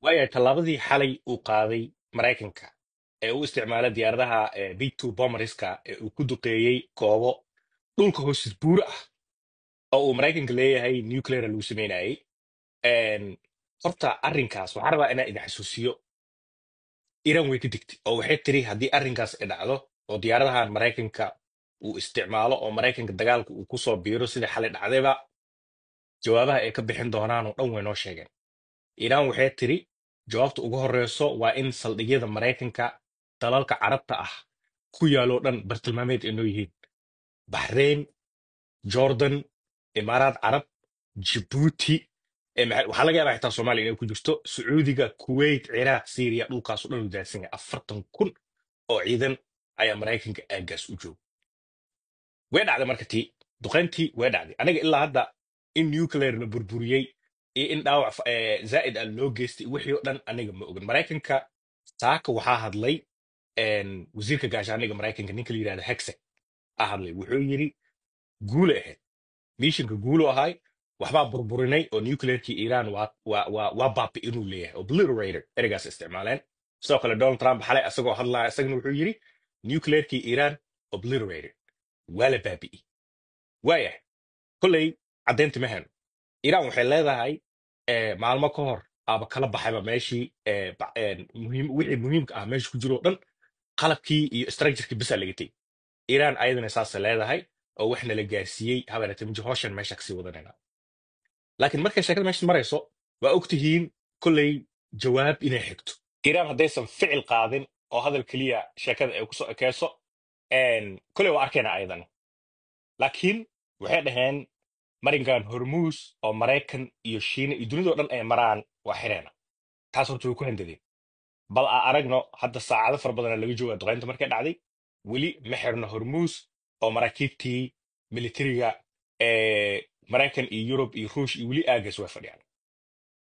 Waayahay, tallaabadii xalay uu qaaday Maraykanka ee uu isticmaalay diyaaradaha B-2 bomberska ee uu ku duqeeyey goobo dhulka hoostiis buuro ah oo uu Maraykanka leeyahay nuclear lagu sameynayay. Horta arrinkaas waxaan rabaa inaan idin xasuusiyo, Iran way ka digtay oo waxay tiri haddii arrinkaas ay dhacdo oo diyaaradahan Maraykanka uu isticmaalo oo Maraykanka dagaalka uu kusoo biiro sida xalay dhacdayba, jawaabaha ay ka bixin doonaan oo dhan way noo sheegeen. Iran waxay tiri jawaabta ugu horeyso waa in saldhigyada Maraykanka dalalka Carabta ah ku yaaloo dhan bartilmaameed ay noo yihiin: Baxrain, Jordan, Imaaraat Carab, Jibuuti, waxaa laga yaabaa xitaa Soomaaliya inay ku jirto, Sacuudiga, Kuwait, Ciraaq, Syria, dhulkaas oo dhan uu daadsan yahay. 40,000 oo ciidan ayaa Maraykanka aaggaas u jooga. Way dhacday marka tii duqayntii way dhacday. Aniga ilaa hadda in nuclear la burburiyey iyo in dhaawac zaa'id ah loo geystay, wixii oo dhan aniga ma ogin. Maraykanka saaka waxaa hadlay wasiirka gaashaaniga Maraykanka, ninka la yidhahda Hegseth ah hadlay. Wuxuu yidhi guule ahayd, missionka guulu ahay, waxbaa burburinay oo nuclearkii Iran waa baabi inuu leeyahay, obliterator ereygaas isticmaaleen. Sidoo kale Donald Trump xalay asagoo hadlaya isagana wuxuu yidhi nuclearkii Iran obliterated, waa la baabi'i. Waayahay, kolley caddaynta ma hayno. Iran waxay leedahay maalmo ka hor aaba kala baxayba meeshii wixii muhiimka ah meesha ku jiro o dhan, qalabkii iyo structurekii bisa laga tegey. Iran ayadana saasay leedahay oo waxna la gaarsiiyey habeerate miji, hawshan meesha kasii wadanayna. Laakiin markay sheekada meesha marayso, waa ogtihiin kolley jawaab inay xigto. Iran haddaysan ficil qaadin oo hadal keliya sheekada ay kusoo ekeyso, kolley waa arkayna ayadana. Laakiin waxay dhaheen marinkan Hormuus oo Maraykan iyo Shiina iyo dunidao dhan ay maraan waa xireena. Taas horta way ku handadeen. Bal aa aragno, hadda saacado fara badana laga jooga duqeynta markay dhacday, weli ma xirno Hormuus oo maraakiibtii militariga ee Maraykan iyo Yurub iyo Ruush iyo weli aagaas way fadhiyaan.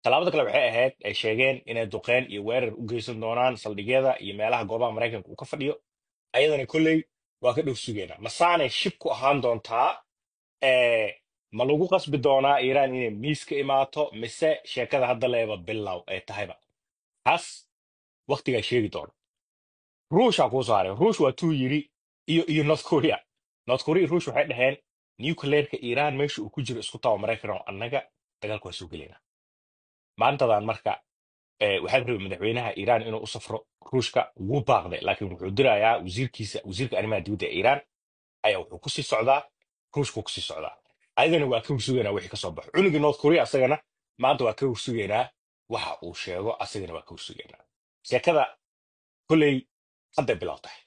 Tallaabada kale waxay ahayd ay sheegeen inay duqeyn iyo weerar u geysan doonaan saldhigyada iyo meelaha goobaha Maraykanka uu ka fadhiyo. Ayadana kolley waa ka dhow sugeynaa. Masaanay shib ku ahaan doontaa? Ma lagu qasbi doonaa Iiraan inay miis ka imaato, mise sheekada hadda leeba bilow ay tahayba? Taas waqtigaa sheegi doona. Ruushaa kuu saaray. Ruush waa tuu yiri iyo North Korea. North Korea iyo Ruush waxay dhaheen nuclearka Iiraan meesha uu ku jiro isku tawa Maraykan oo annaga dagaalka waa soo gelaynaa maantadan. Marka waxaa rabay madaxweynaha Iiraan inuu u safro Ruushka, wuu baaqday, laakiin wuxuu dirayaa wasiirkiisa, wasiirka arrimaha dibadda ee Iiraan ayaa wuxuu kusii socdaa Ruushku kusii socdaa. Ayadana waa ka horsugaynaa wixii kasoo baxo. Cunugii North Korea asagana maanta waa ka horsugaynaa waxa uu sheego, asagana waa ka horsugaynaa. Sheekada kolley hadday bilow tahay.